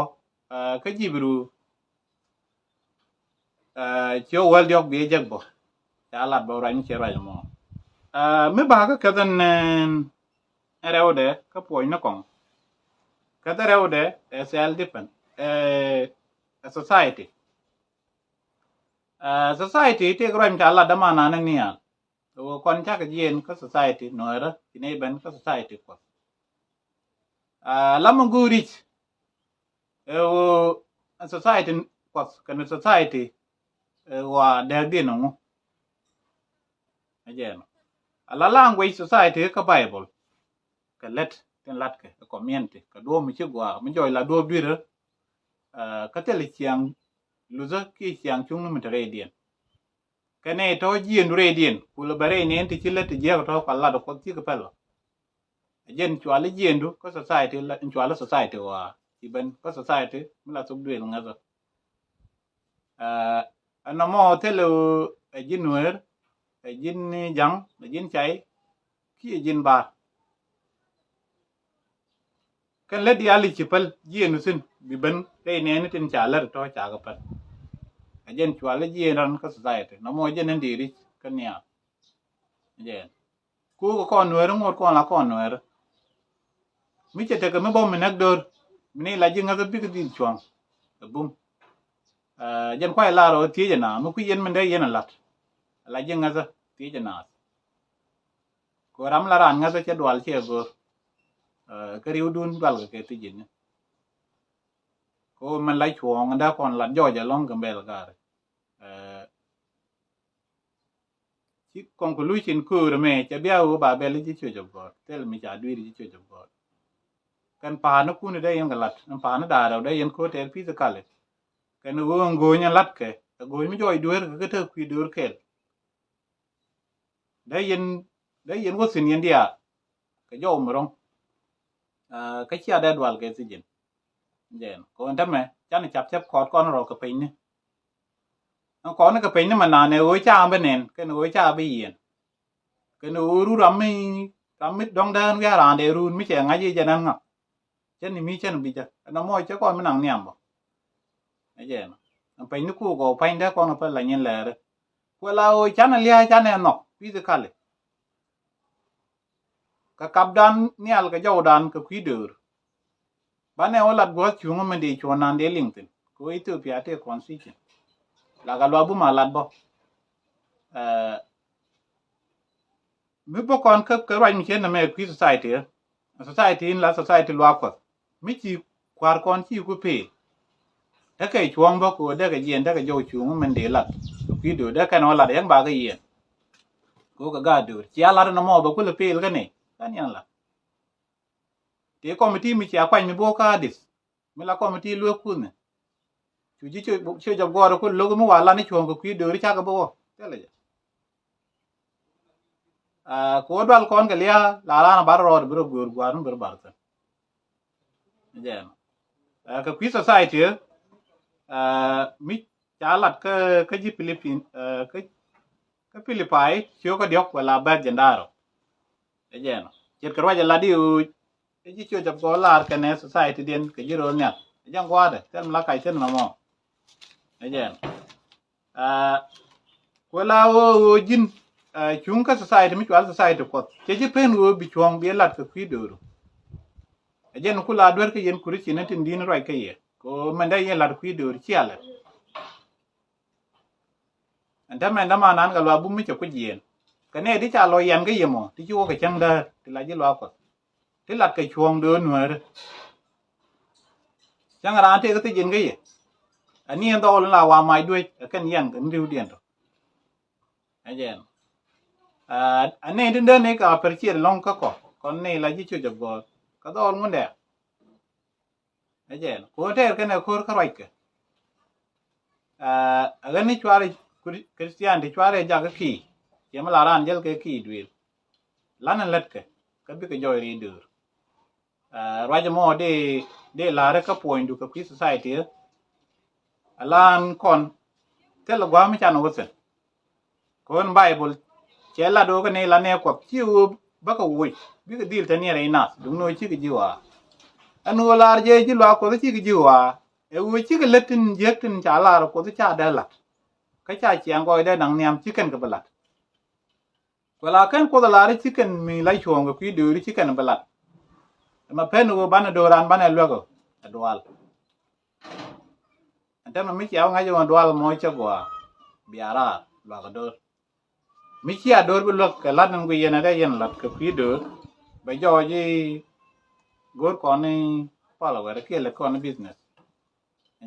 ah, kä Jibru, ah, ci wä wäl diɔ̱k bi jek bä. Ca lat bä ruac mi ce̱t ruac ɛmɔ. Ah, mi ba kä kɛth ɛn, ɛn rɛwdɛ kä puɔ̱ny ni kɔŋ. Kɛth rɛwdɛ ɛ self defense, ɛ, ɛ society. Ah, society tëëk ruac mi ca lat dämanani nhial. Ɛ ɣöö kɔn cakɛ jiɛɛn kä society Nuäärä, ci nɛy ben kä society Kuɔth. Ah, lamɛ go̱o̱r ric, ɛ ɣöö society Kuɔth kɛnɛ society, ɛ ɣöö a dääkdiɛn ɛŋu. Ɛ jɛn. Ala language society kä Bible. Kɛ lät tin latkɛ ɛ community, kɛ duɔ̱ɔ̱p mi ci gɔaa, mi jɔɔc la duɔ̱ɔ̱p dui̱rä, ah, kä thilɛ ciaŋ luthä kiɛ ciaŋ cuŋni mi te rɛydiɛn. Kɛnɛ tɔ̱ jiɛɛndu rɛydiɛn, kulɛ bɛ rɛy nɛɛni ti ci lät ti jiäk tɔ̱ kua lat ɛ Kuɔth cikɛ pɛl ɔ. Ɛ jɛn cuali jiɛɛndu kä society la, cuali society ɣɔaa. Ci ben kä society mi la thok duëël ŋäthä. Ah, ɛn nɔmɔ thilɛ ɣöö ɛ ji̱n Nuäär, ɛ ji̱n Jaŋ, ɛ ji̱n Cay, kiɛ ji̱n Baar. Kɛn lät diaal i̱ ci päl jiɛɛndu thi̱n bi ben rɛy nɛɛni tin ca lät tɔ̱ ca kɛ päl. Ɛ jɛn cuali jiɛɛn ran kä society. Nɔmɔ jɛn in dee ric kä nhial. Jɛn. Kukɛ kɔn Nuäärä, ŋot kɔn la kɔn Nuäärä. Mi cɛ tekɛ mi bä mi näk do̱r, mi ni la ji̱ ŋäthä bikɛ dhil cuɔ̱ŋ ɛ bum. Ah, jɛn kuay lar ɔ thiecɛ na mi kui̱ yɛn min dee yɛn a lat. La ji̱ ŋäthä thiecɛ na. Kɛ ram la raan ŋäthä cɛ dual cɛ go̱r. Ah, kä riwdun dual kɛ kɛ thiecɛ ni. Kɛ min la cuɔ̱ŋ dee kɔn lat jɔɔc ɛlɔ̱ŋ kɛ bɛl gaari. Ah, ci conclusion köör mɛ cɛ bia wä ba bɛl ji̱ Church of God. Thil mi ca dui̱r ji̱ Church of God. Kɛn pa̱a̱ni kuni dee yɛn kɛ lat, ɛn pa̱a̱ni da̱a̱ rɛw dee yɛn ko̱ tɛɛr physically. Kɛn ɣöö ɛn go̱o̱ny ɛn latkɛ, ɛ go̱o̱ny mi jɔɔc dueer kɛ kä te kui̱ do̱r kɛɛl. Dee yɛn, dee yɛn wä thi̱n yɛn diaal kɛ jɔw mi ro̱ŋ. Ah, kä cia dee dual kɛ thi̱ji̱n. Jɛn kɔn tämɛ canɛ cap thiap kɔɔt kɔn rɔ kɛ peny ni. Ɛn kɔn ni kɛ peny ni mɛ nanɛ ɣöö ca bi nɛn kɛn ɣöö ca bi yiɛn. Kɛn ɣöö run ram mi, ram mi dɔ̱ŋ dään wiaa raan dee run mi cɛ ŋa̱c i̱ jɛn ɛn ŋa̱k. Cɛn ni mi cɛn bi jɛ ɛn ɛmɔ cɛ kɔn mi naŋ nhiam bä. Ɛ jɛn ɛn peny ni kuk ɔ pany dee kɔn kɛ pɛl la nyin lɛɛri. Kuɛ la ɣöö canɛ lia̱a̱ canɛ nhɔk physically. Kɛ kapdan nhial kɛ jɔwdan kɛ kui̱ döör. Banɛ wä lat gua̱a̱th cuŋä min dee cuɔ̱ɔ̱n nan dee liŋ thi̱n kɛ wä Ethiopia tëë constitution. Lak a luaak bum a lat bä. Eh, mi bä kɔn kä, kä ruac mi cien nɛmɛ kui̱ society, eh, society in la society luaak Kuɔth. Mi ci kua̱r kɔn ci ku pee. Tekɛ cuɔ̱ɔ̱ŋ bä kɛ wä dekɛ jiɛn tekɛ jɔw cuŋä min dee lat. Kui̱ döör dekɛ nɔ lat yɛn bakɛ yiɛn. Kɛ wä kɛ gaat döör cia lat nɔmɔ bɛ kulɛ peel kä ni. Kan yɛn lat. Tëë kɔmiti mi cia kuany mi bo̱o̱k kä Adith. Mi la kɔmiti lueek kuthni. Cu ji̱ Church of God ku lo̱k mi wa lan i̱ cuɔ̱ɔ̱ŋ kɛ kui̱ dööri cakɛ bi wä. Thilɛ jɛ. Ah, kɛ wä dual kɔn kɛ lia̱a̱ la ran a bar rɔɔd bi rɔ göör gua̱a̱r mi bi rɔ bar thi̱n. Jɛn. Ah, kɛ kui̱ society, ah, mi ca lat kä, kä ji̱ Philippine, ah, kä, kä Philippi ciökä diɔ̱k wala bɛth jɛn da̱rɔ. Ɛ jɛn ɔ. Ce̱tkɛ ruac ɛ lat i̱ ɣöö ɛ ji̱ Church of God lar kɛnɛ society diɛn kɛ ji̱ ro̱o̱l nhial. Ɛ jɛn gua̱a̱dɛ thil mi la kac thi̱n nɔmɔ. Ɛ jɛn. Ah, kuɛ la ɣöö, ɣöö ji̱n, ah, cuŋ kä society mi cual society Kuɔth. Cɛ ji̱ pen ɣöö bi cuɔ̱ɔ̱ŋ bi ɛ lat kɛ kui̱ dööru. Ɛ jɛn ku la duer kä yɛn Christian ni tin di̱n ruac kä yɛ. Kɛ ɣöö mɛn dee yɛn lat kui̱ dööru cia lɛ. Ɛn täämɛ ɛn dämanan kɛ luaak bum mi cɛ kui̱ jiɛɛn. Kɛ nɛy ti ca lɔ yɛn kä yɛ mɔ ti ci wä kɛ cäŋ däär ti la ji̱ luaak Kuɔth. Ti lat kɛ cuɔ̱ɔ̱ŋ döör nuääri. Cäŋ raan tëëk thi̱ji̱n kä yɛ. Ani ɛn dhɔɔl in la wa mac duec ɛ kɛn yɛn kɛ ni ri̱wdiɛn tɔ. Ɛ jɛn. Ah, ani tin dee ni ka appreciate lɔ̱ŋ kä kɔ kɔn ni la ji̱ Church of God. Kä dhɔɔl ŋundɛ. Ɛ jɛn. Kɛ ɣöö tɛɛr kɛnɛ ko̱r kä ruackɛ. Ah, ɛ ɣän ni cuarɛ Christian ti cuarɛ jakä ki̱i̱. Ciɛ mi la raan jäl kɛ ki̱i̱ duëël. Lan in lätkɛ kä bikɛ jɔɔc ri döör. Ah, ruac ɛmɔ dee, dee la̱rä kä puɔ̱nydu kɛ kui̱ society. Alan kɔn thilɛ gua̱a̱ mi can wä thi̱n. Kɛ ɣöö Bible cɛ lat ɣöö kɛ ni la nɛɛ Kuɔth ci ɣöö bäkɛ woc bikɛ dhil te niɛrɛ i̱ nath duŋni ɣöö cikɛ ji̱ ɣɔaa. Ɛn ɣöö lar jɛ ji̱ luaak Kuɔth cikɛ ji̱ ɣɔaa ɛ ɣöö cikɛ lät tin jiäk tin ca lar Kuɔth ca dee la̱t. Kä ca ciaŋ gɔɔy dee naŋ nhiam ci kɛn kɛ bi la̱t. Kuɛ la kɛn Kuoth ɛ lar ci kɛn mi la cuɔ̱ɔ̱ŋ kɛ kui̱ dööri ci kɛn bi lat. Ɛmɛ pen ɣöö banɛ dööran banɛ luäk ɛ dual. Ɛn tɛmɛ mi cia ŋa̱c ɣöö dual mɔ cɛ gɔaa bia raar luak ɛ döör. Mi cia döör bi luäk kɛ lat in gui yɛn ɛ dee yɛn lat kɛ kui̱ döör. Bɛ jɔɔc i̱ go̱o̱r kɔn i̱ pal ɛ wɛr kiɛ lɛ kɔn i̱ business.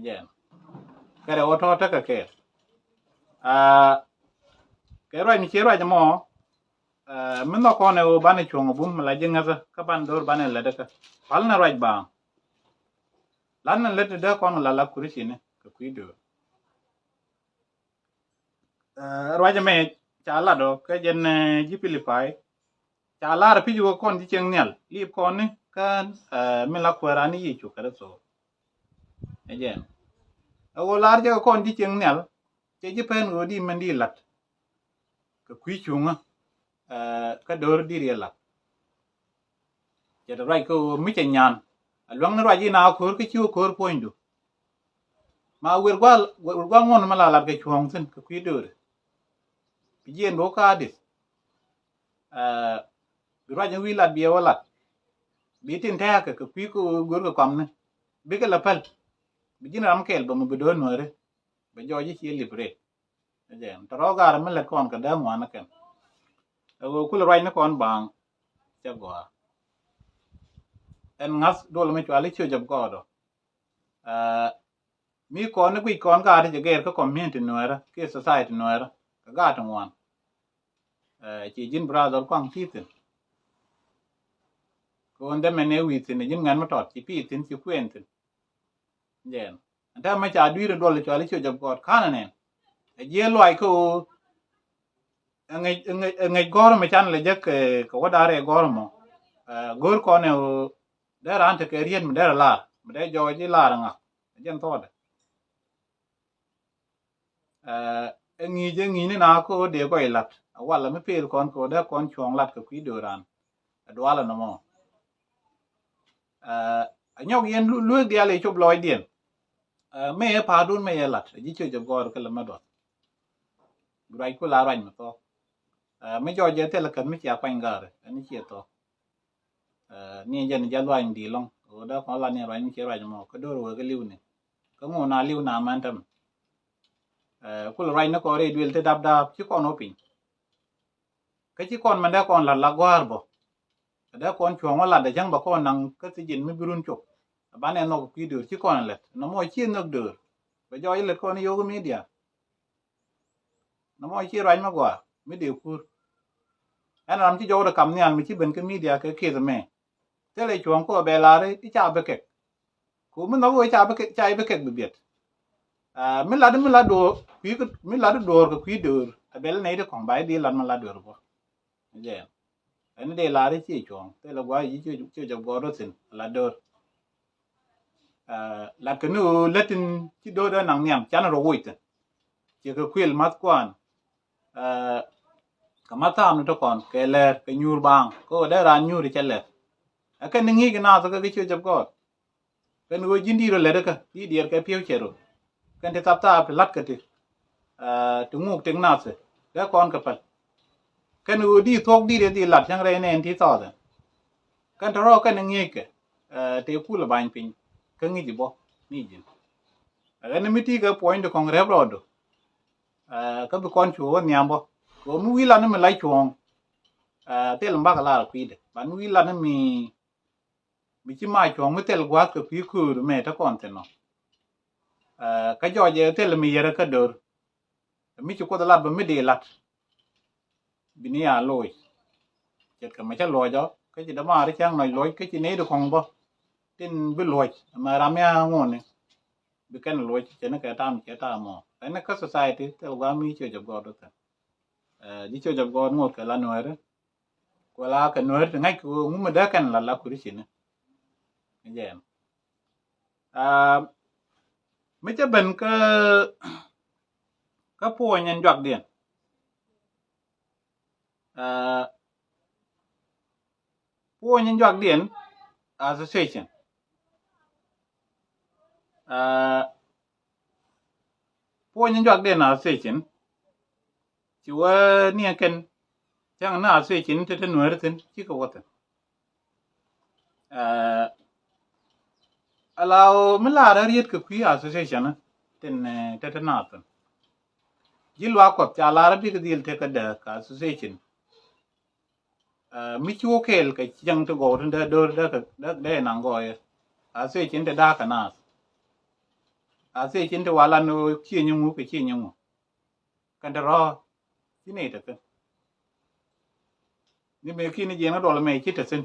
Jɛn kɛ rɛ wä tɔ̱ tekɛ kɛɛl. Aa, kɛ ruac mi cie ruac mɔ, aa, mi nhɔk kɔn ɛ wä banɛ cuɔ̱ŋ bum mi la ji̱ ŋäthä kä ban dho̱r banɛ lät kä pal ni ruac baaŋ. Lat ni lät dee kɔn la la Kurithiani kɛ kui̱ döör. Aa, ruac ɛmɛ ca lat ɔ kä jɛn, ɛ, ji̱ Pilipai. Ca lar pi̱c wä kɔn ji̱ cieŋ nhial lip kɔn ni kä, ɛ, mi la Kuäär ni Yecu Kritho. Ɛ jɛn ɛ ɣöö lar jɛ kɔn ji̱ cieŋ nhial cɛ ji̱ pen ɣöö di mɛn di lat kɛ kui̱ cuŋä, ɛ, kä do̱r di riɛ lat. Cɛ te ruac kä ɣöö mi cɛ nyan a luäŋ ni ruac in a ko̱r kä ci wä ko̱r puɔ̱nydu. Ma wer gua̱l wer gua̱l ŋuɔ̱n mi la lat kɛ cuɔ̱ɔ̱ŋ thi̱n kɛ kui̱ do̱ri. Bi jiɛn bi wä ka̱a̱dith. Ɛ, bi ruac in wi̱i̱ lat biɛ wä lat. Bi tin tɛ̈ɛ̈kɛ kɛ kui̱ kä ɣöö görkɛ kɔamni bikɛ la päl. Bi ji̱n ram kɛɛl bä mi bi do̱r nuääri bɛ jɔɔc i̱ cie lip rɛt. Ɛ jɛn tɔ̱rɔ̱ gaar mi lät kɔn kɛ dee ŋuan ni kɛn. Ɛ ɣöö kulɛ ruac ni kɔn baaŋ cɛ gɔaa. Ɛn ŋa̱th duɔl mi cual i̱ ciöc ɛ gɔɔdɔ. Ɛ, mi kɔn ni guic kɔn gaat ti jɛ gɛɛr kä community nuɛɛrä kiɛ society nuɛɛrä kɛ gaat ti ŋuan. Ɛ, ci ji̱n brother kuaŋ ti thi̱n. Kɛ ɣöö dämɛ ni wi̱i̱ thi̱n ji̱n ŋɛn mi tɔt ci pi̱i̱ thi̱n ci kuɛɛn thi̱n. Jɛn ɛn täämɛ ca dui̱r in duɔl cuali ciö jɔp gɔɔt ka̱n ɛnɛn. Ɛ jiɛ luac kä ɣöö ɛ ŋäc, ɛ ŋäc, ɛ ŋäc gɔ̱r mi can lɛ jek kɛ, kɛ wä da̱r ɛ gɔ̱r mɔ. Ɛ, go̱r kɔn ɛ ɣöö dee raan tekɛ riet mi dee rɛ lar mi dee jɔɔc i̱ lar ŋa. Ɛ jɛn thɔɔdɛ. Ɛ, ɛ ŋi̱i̱c, ɛ ŋi̱i̱c ni na kä ɣöö dee gɔy lat a walɛ mi pel kɔn kɛ ɣöö dee kɔn cuɔ̱ɔ̱ŋ lat kɛ kui̱ do̱ran. Ɛ dualɛ nɔmɔ. Ɛ, ɛ nyɔk yɛn lu-, luek diaal ɛ cop lɔɔcdiɛn. Ɛ, mëë ɛ pa̱a̱dun mëë yɛ lat ɛ ji̱ ciö jɔp gɔɔr kɛ lɛ mɛ duɔth. Bi ruac ku la ruac mi thɔɔk. Ɛ, mi jɔɔc jɛ thilɛ käth mi cia kuany ga̱a̱rɛ ɛn ciɛ thɔɔk. Ɛ, ni jɛn jɛ luany di lɔŋ ɣöö dee kɔn la ni ruac mi cie ruac mɔ kä do̱r wee kä li̱w ni. Kä ŋu na li̱w na mɛn tämɛ. Ɛ, kulɛ ruac ni kɔn rɛy duël ti dap dap ci kɔn wä piny. Kä ci kɔn mɛn dee kɔn lat la gɔ̱a̱r bä. Ɛ dee kɔn cuɔ̱ŋ wä lat dee cäŋ bä kɔn naŋ kä thi̱ji̱n mi bi run cop. Ɛ banɛ nhɔk kui̱ döör ci kɔn lät nɔmɔ ci nhök döör. Bɛ jɔɔc lät kɔn yio̱k midia. Nɔmɔ ci ruac mi gɔaa mi dee kur. Ɛn ram ci jɔwdɛ kam nhial mi ci ben kä midia kɛ kieth mɛ. Thilɛ cuɔ̱ŋ kɔ bɛ lar i̱ ca bi kɛk. Ku mi nhɔk wee ca bi kɛk, ca bi kɛk bi biɛt. Aa, mi lat, mi lat duɔɔr kui̱, mi lat duɔɔr kɛ kui̱ döör a bɛl nɛy ti kɔŋ ba i̱ di lat mi lat duɔɔr bɔ. Jɛn ɛn dee lar i̱ ci cuɔ̱ŋ thilɛ gua̱a̱c i̱ ci, ci jɔp gɔɔr rɔ thi̱n a lat döör. Aa, lat kɛ ni ɣöö lät in ci do̱r dee naŋ nhiam can rɔ woc thi̱n. Ci kɛ kuël math kuan. Aa, kɛ math thaam ni ti kɔn kɛ lɛr kɛ nyuur baaŋ kä ɣöö dee raan nyuur i̱ cɛ lɛr. Ɛ kɛn ni ŋi̱i̱c kɛ naath kä kɛ ciö jɔp gɔɔr. Kɛn ɣöö ji̱n di̱i̱t rɔ lɛt kä di̱i̱t diɛɛr kɛ piɛw cɛ rɔ. Kɛn ti thap thaap ti la̱t kä ti. Aa, ti ŋuk ti nath dee kɔn kɛ päl. Kɛn ɣöö di̱i̱t thuɔ̱k di̱i̱t ɛ dhil lat cäŋ rɛy nɛɛn ti thɔɔth ɛn. Kɛn tɔ̱rɔ̱ kɛn ŋi̱eeckɛ, ɛ, tëë kulɛ ba̱ny piny kä ŋi̱c bɔ ni ji̱n. Ɛ ɣän mi ti̱i̱ kɛ puɔ̱ny ti kɔŋ rɛp rɔɔdu. Ɛ, kä bi kɔn cu wä nhiam bɔ kɛ ɣöö mi wi̱i̱ lat ni mi la cuɔ̱ɔ̱ŋ. Ɛ, thil mi bakɛ lar kui̱dɛ ban mi wi̱i̱ lat ni mi, mi ci ma cuɔ̱ɔ̱ŋ mi thil gua̱a̱th kɛ kui̱ köör mɛ te kɔn thin nɔ. Ɛ, kä jɔɔc ɛ thil mi yɛrɛ kä döör. Mi ci Kuoth lat bä mi dee lat. Bi ni a loc. Ce̱tkɛ mɛ cä luɔc ɔ kä ci dämaari cäŋ nɔc luɔc kä ci ney di kɔŋ bä. Tin bi luɔc mɛ ram ya ŋuɔni. Bi kɛn luɔc cɛ ni kɛ tam cɛ tam ɔ ɛn ni kä society thil gua mi ciö jɔp gɔɔt wä kɛn. Ɛ, ji̱ ciö jɔp gɔɔt ŋot kɛ la nuɛɛri. Kuɛ la kɛ nuɛɛri ti ŋa̱c kɛ ŋu mi dee kɛn la la kuri ci ni. Jɛn. Aa, mi cä ben kä, kä puɔ̱ny ɛn juakdiɛn. Aa, Puɔ̱ny in juakdiɛn association. Puɔ̱ny in juakdiɛn association. Ci wä ni kɛn cäŋ ni association te te nuääri thin cikɛ wä thin. Ala ɣöö mi laarä riet kɛ kui̱ association tin te te naath thin. Ji̱ luaak Kuɔth ca laarä bikɛ dhil tekɛ dääk kɛ association. Mi ci wä kɛɛl kɛ cieŋ ti gɔw tin dee do̱r dee naŋ gɔɔyɛ. Association te da̱a̱k kɛ naath. Association te walan ɣöö cieny ŋu kɛ cieny ŋu. Kɛn te rɔ̱ ci nɛy te thin. Ni mëë ki̱n jiɛn kä duɔl mëë ci te thin.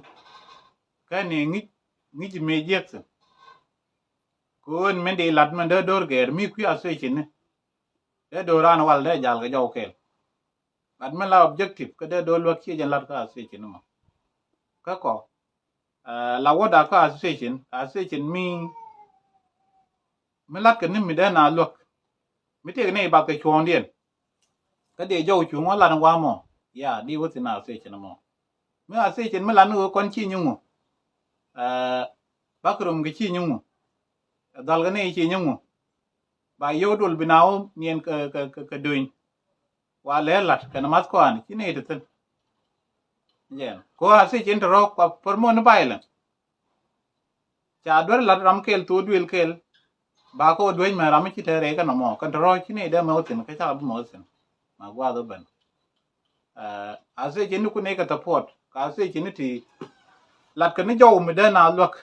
Kä ni ŋi̱c ŋi̱c mëë jiäk thin. Kɛ ɣöö ɛn min dee lat min dee do̱r gɛɛr mi kui̱ association ni. Dee do̱r raan wal dee jal kɛ jɔw kɛɛl. But mi la objective kä dee do̱r luäk ciec ɛn lat kä association ni mɔ. Kä kɔ la wä dak kä association, association mi mi lat kɛ ni mi dee na luäk. Mi tëëk ni ibath kɛ cuɔ̱ɔ̱ŋdiɛn. Kä dee jɔw cuŋ wä lat ni wa mɔ. Ya di wä thin association mɔ. Mi association mi lat ni wä kɔn ci nyi ŋu. Bak rom kɛ ci nyi ŋu. Dhɔl kɛ ni ci nyi ŋu. Ba yio̱w dol bi na wä niɛn kɛ kɛ kɛ döny. Wa lɛ lat kɛn math kɔan ci ni ti thin. Jɛn ko association ti rɔ kua promote ni violence. Ca duer lat ram kɛl thok duel kɛl. Ba kɔ duec mɛ ram ci te rɛy kɛ nɔmɔ kɛn te rɔ ci ni dee mɛ wä thin kä ca bi mɛ wä thin. Ma guath wä ben. Association ni ku ni kɛ support ka association ni ti lat kɛ ni jɔw mi dee na luäk.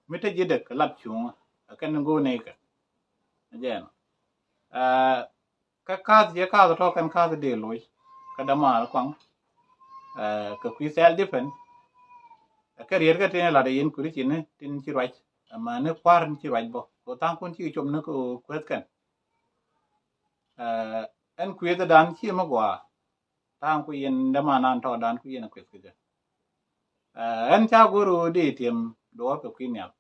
Mi te ji̱ dek lat cuŋä kɛn ni go̱o̱ ni kɛ. Jɛn. Kä ka̱th jɛ ka̱th tɔ̱ kɛn ka̱th dee loc kä dämaar kɔaŋ. Kɛ kui̱ self defense. Kɛ riet kɛ tin lat yɛn kuri ci ni tin ci ruac. Ama ni kua̱r ni ci ruac bä ko tha̱a̱ŋ kun ci com ni ko kueth kɛn. Ɛn kueth dan ci mi gua. Tha̱a̱ŋ ku yɛn dämaar nan tɔ̱ dan ku yɛn kueth kɛ jɛ. Ɛn ca go̱r ɣöö dee tiɛm duɔɔr kɛ kui̱ nhial.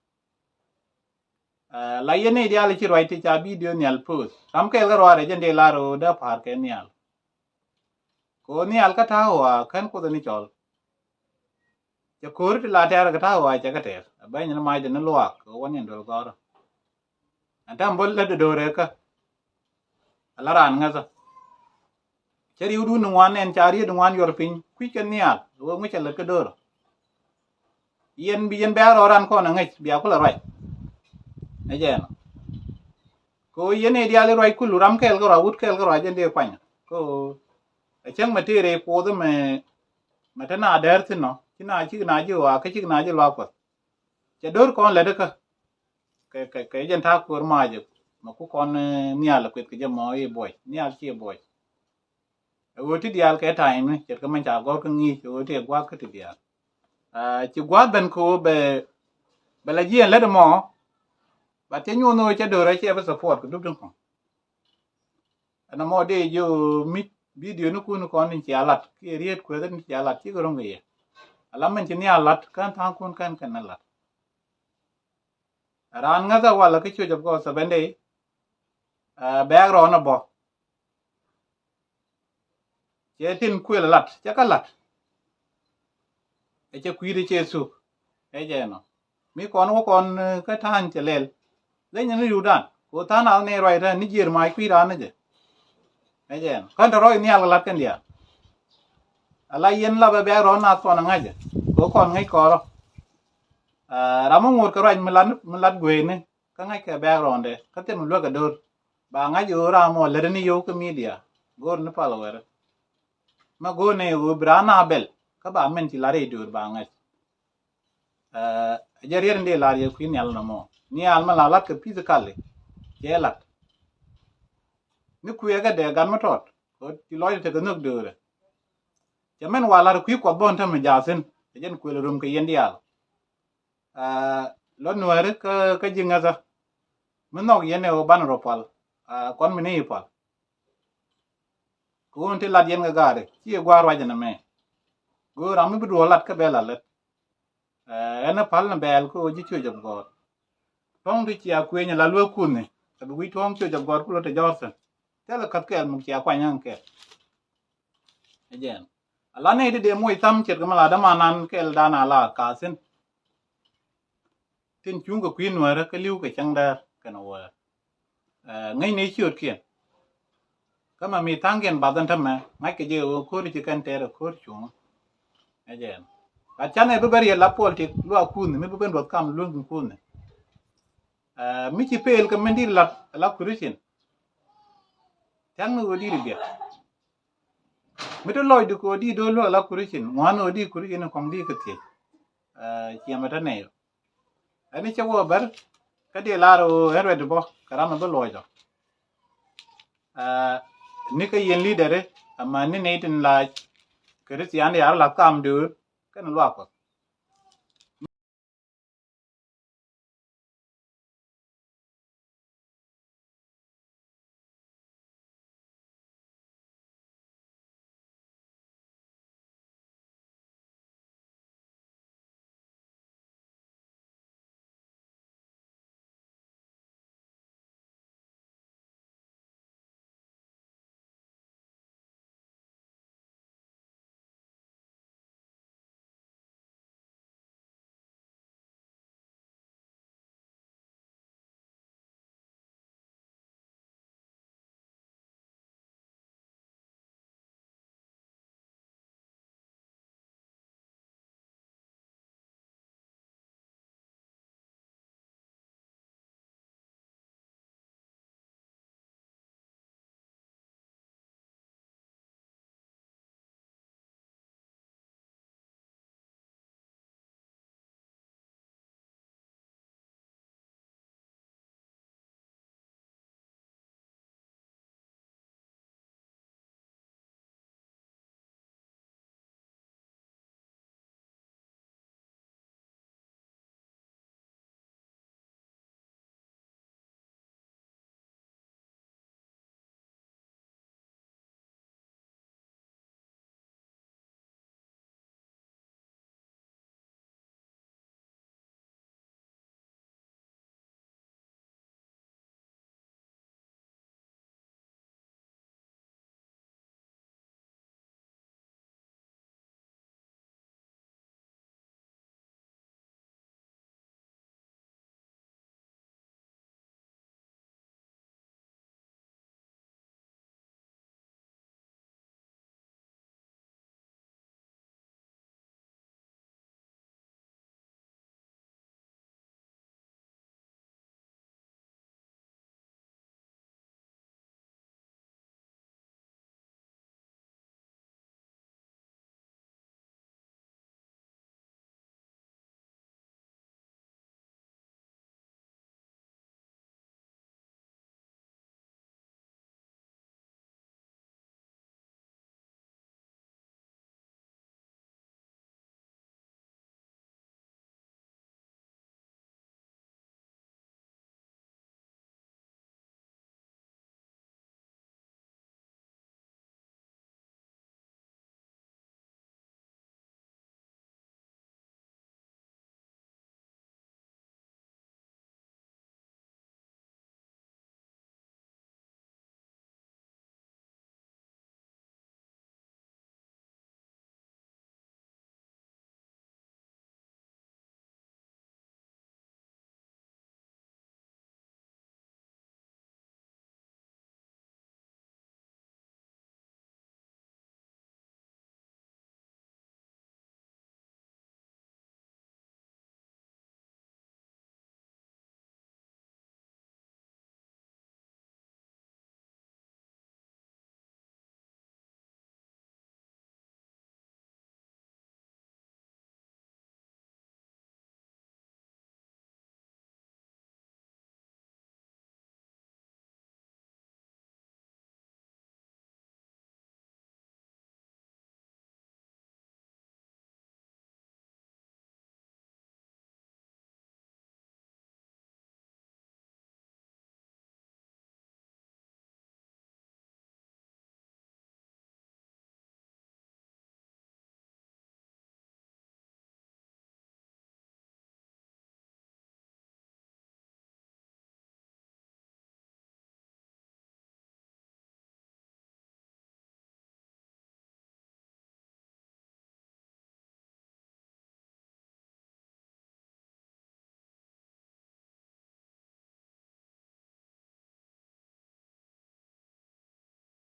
La yɛn ni diaal ci ruac ti ca video nhial post ram kɛɛl kä ruaarɛ jɛn dee lar ɣöö dee pa̱a̱r kɛ nhial. Kɛ ɣöö nhial kä ta̱a̱ ɣɔaa kän kuoth ni cɔl. Cɛ ko̱ri ti la tɛɛr kɛ ta̱a̱ ɣɔaa cɛ kɛ tɛɛr a bɛny ni mac dee ni luaak kɛ ɣöö wä ni ɛn duel gɔ̱rä. Ɛn tɛm bä lät do̱do̱rɛ kä. Ala raan ŋäthä. Cä riwdun ni ŋuan ɛn ca riet ni ŋuan yuɔr piny kui̱c kɛ nhial ɣöö ŋui̱c cɛ lät kä do̱r. Yɛn bi yɛn bɛ̈ɛ̈k rɔɔdan kɔn aŋäc bia kulɛ ruac. Ɛ jɛ ɛnɔ. Kɛ ɣöö yɛn ɛ diaal i̱ ruac kulu ram kɛɛl kä ruac wut kɛɛl kä ruac ɛn dee kuany. Kɛ ɣöö ɛ cäŋ mɛ tëë rɛy kuoth mɛ mɛ te na dɛɛr thi̱n nɔ ci na cik na ji̱ ɣɔaa kä cik na ji̱ luaak Kuɔth. Cɛ do̱r kɔn lät kä. Kɛ kɛ kɛ jɛn ta̱a̱ ko̱r ma̱a̱cɛ mɛ ku kɔn nhial kueth kɛ jɛ mɔ i̱ buɔc nhial ci i̱ buɔc. Ɛ ɣöö ti diaal kɛ ta̱a̱ mi ce̱tkɛ mɛn ca gɔ̱r kä ŋi̱i̱c ɛ ɣöö ti ɛ gua̱a̱th kä ti diaal. Ci gua̱a̱th ben kɛ ɣöö bɛ bɛ la jiɛn lät ɛmɔ. Ba cɛ nyuɔ̱n ɣöö cɛ do̱r ɛ cɛ bi support kɛ dup tin kɔn. Ɛn ɛmɔ dee ji̱ ɣöö mi video ni kun kɔn ni cia lat kiɛ riet kueth ni cia lat cikɛ ro̱ŋ kɛ yɛ. Ala mɛn ci nhial lat kän tha̱a̱ŋ kun kän kɛn ni lat. Raan ŋäthä walɛ kä Church of God Seventh Day. Bɛɛk rɔɔn ɛ bɔ. Cɛ tin kuël lat cɛ kä lat. Ɛ cɛ kui̱dɛ cɛ thuk. Ɛ jɛ nɔ mi kɔn wä kɔn kä ta̱a̱n cɛ lɛl. Leny ni riwdan ko tha̱a̱n nath ni ruac tɛn ni jiër mac kui̱ raan ni jɛ. Ɛ jɛ nɔ kän te rɔy nhial kɛ lat kɛn diaal. Ala yɛn lapɛ bɛɛk rɔɔn nath kɔn ɛ ŋäcɛ ko kɔn ŋäc kɔrɔ. Ram mi ŋot kɛ ruac mi lat gueyni. Kä ŋäc kɛ bɛɛk rɔɔndɛ kä thil mi luäk kɛ do̱r. Ba ŋa̱c ɣöö ram mɔ lätdä ni yio̱w kä media. Go̱o̱r ni pal wɛrä. Ma go̱o̱r ni ɣöö bi raan na bɛl kä ba mɛn ci lar i̱ do̱r ba ŋa̱c. Ɛ jɛ riet in dee lar yɛ kui̱ nhial nɔmɔ nhial ma la lat kɛ physically. Cɛ lat ni kuiɛ kɛ dee gat mi tɔt kɛ ti lɔc tekɛ nhök do̱rɛ. Cɛ mɛn wa lar kui̱ kuɔth bɔn tämɛ jaathin. Ɛ jɛn kuël rum kɛ yɛn diaal. Lɔ nuääri kä ji̱ ŋäthä. Mi nhɔk yɛn ɛ ɣöö banɛ rɔ pal kɔn mi ni i̱ pal. Kɛ ɣöö ti lat yɛn kɛ gaari ci i̱ gua̱a̱r ruacɛ nɛ mɛ. Kɛ ɣöö ram mi bi duɔɔk lat kä bɛ lat lät. Ɛn ɛ pal ni bɛɛl kä ɣöö ji̱ Church of God. Tuɔ̱ŋ ti cia kuëny ɛ la lueek kuthni ɛ bi wi̱c tuɔ̱ŋ Church of God kulä te jɔ̱ɔ̱r thi̱n. Thilɛ käth kɛɛl muk cia kuany ɣän kɛɛl. Ɛ jɛn. Ala nɛy ti dee moc tham ce̱tkɛ mi la dämanan kɛl dan a la ka̱thi̱n. Tin cuŋ kɛ kui̱ nuäärä kä li̱w kɛ cäŋ däär kɛn wäär. Ŋäcni ciötkiɛn. Kä mɛ mi tha̱a̱ŋkiɛn bath ɛn tämɛ ŋa̱ckɛ jɛ ɣöö ko̱r ci kɛn tɛɛr ɛ ko̱r cuŋä. Ɛ jɛ ɛn gat canɛ bi bɛ riɛl la politik luaak kuunh mi bi ben duɔth kam lueŋ kuunh. Mi ci pel kɛ min di̱t lat la Christian. Thia̱ŋni ɣöö di̱t i̱ biɛt. Mi ti lɔcdu kɛ ɣöö di̱t do̱l luäk la Christian, ŋuan ɣöö di̱t Christian kɔŋ di̱t kɛ thiec. Ciɛmɛ te nɛy ɔ. Ɛn i̱ cɛ wä bär kä diɛ lar ɣöö ɛ ruɛt bä kɛ ram ɛ bi luɔcdɔ. Ni kä yɛn lidɛri ama ni nɛy tin la Christian di ar la kam döör kɛn luak Kuɔth.